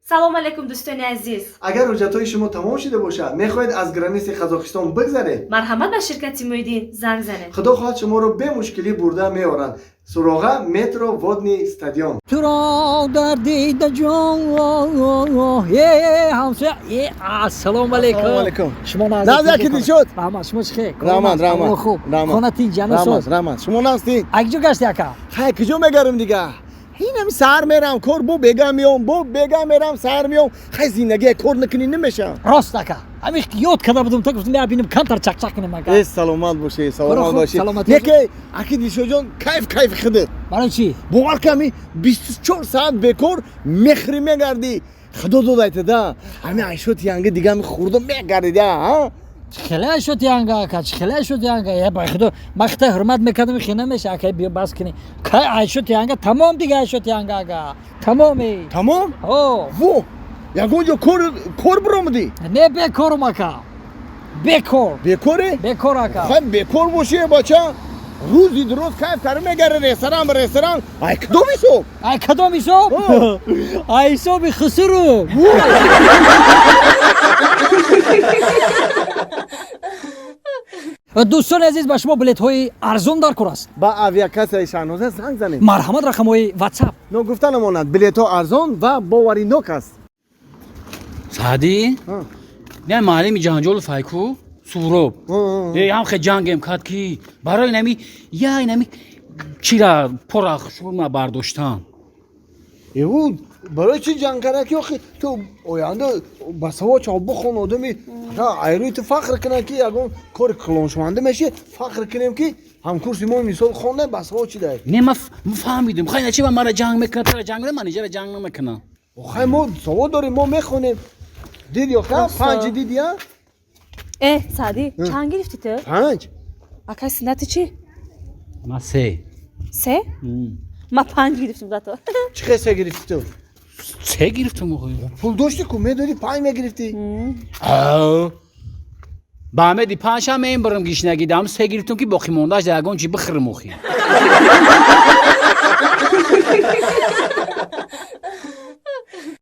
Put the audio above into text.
Салом алейкум, дӯстони азиз. Агар ҳуҷҷатҳои шумо тамом шуда бошад, мехоҳед аз граница и Қазоқистон бигзаред, марҳамат, ба ширкати Муиддин занг занед. Худо хоҳад, шуморо бемушкилӣ бурда меоранд. Суроға: метро Водный стадион. Туро дар дида ҷон. Е, ҳамсоя, е, ассалому алейкум. Алейкум. Шумо? Нағз, яки Дилшод? Раҳмат, шумо чӣ хел? Раҳмат, раҳмат. Хуб. Раҳмат. Хона тинҷ, Раҳмат. соз? Раҳмат, шумо нағзтӣ? Акҷо гашти, ака? Хай, куҷо мегарам дига? Ҳинами саҳар мерам кор, бо бега меом, бо бега мерам, саҳар меом. Хай, зиндагия кор накунӣ, намешавам. Рост, ака, ҳамин ёд карда будум, та гуфтам, бинем, камтар чақчақ кунем, ака. Э, саломат бошӣ, саломат Хуб, бошӣ. Саломатӣ. Неке, аки Дилшодҷон, кайф, кайфи худат. Барои чӣ? Бовар ками, 24 саат бекор мехӯрӣ, мегардӣ. Худо додайта да ҳами айшоти янга дига ҳами хурда мегардида, а? Чӣ хеле шуд янга, ака, чӣ хеле шуд янга? Е, ба худо, ман хита ҳурмат мекардам, хе намеша, ака, биё, бас кунӣ. Кай айшоти янга? Тамом дига, айшоти янга, ака, тамоми. Тамом? О. Во, ягон ҷо кор биромадӣ? Не, бекорум, ака, бекор. Бекоре? Бекор, ака. Хай, бекор бошӣ, бача, рӯзи дуруст кайф карда мегарди, ресторан ба ресторан. Ай кадом ҳисоб? Ай кадом ҳисоб? О. Ай ҳисоби хусуру. Дӯстони азиз, ба шумо билетҳои арзон дар кор аст. Ба авиакассаи Шаҳноза занг занед. Марҳамат, рақамҳои Ватсап. Ногуфта намонад, билетҳо арзон ва боваринок аст. Саъдӣ. Ҳа. Не, маълими ҷанҷолу файку Суроб. Ҳа. Э, ҳам хе ҷангем кард, ки барои нами я инами чира пора шума бардоштан. Эву, барои чӣ ҷанг карда, ки охи ту оянда басавод чав, бихон, одами айрӯи ту фахр кунад, ки ягон кори калоншаванда меши, фахр кунем, ки ҳамкурси мо мисол хонда, басавод чидай. Не, ма фаҳмидим. Хай, начи мара ҷанг мекунад, тара ҷанг мекунад, манижара ҷанг намекунам. Хай, мо савод дорем, мо мехонем. Дид ё ха, панҷ диди, а? Э, Саъдӣ, чанд гирифтӣ ту? Панҷ. Акай Суннати чӣ? Ма се. Се? Ма панҷ гирифтум зато. Чӣ хел се гирифтӣ ту? Се гирифтум, охи. Пул дошти ку, медодӣ, панҷ мегирифтӣ. Ба амеди панҷшам мебарам гишнагӣ дам, се гирифтум, ки боқӣ мондааш дар ягон чи бихӯрам, охи.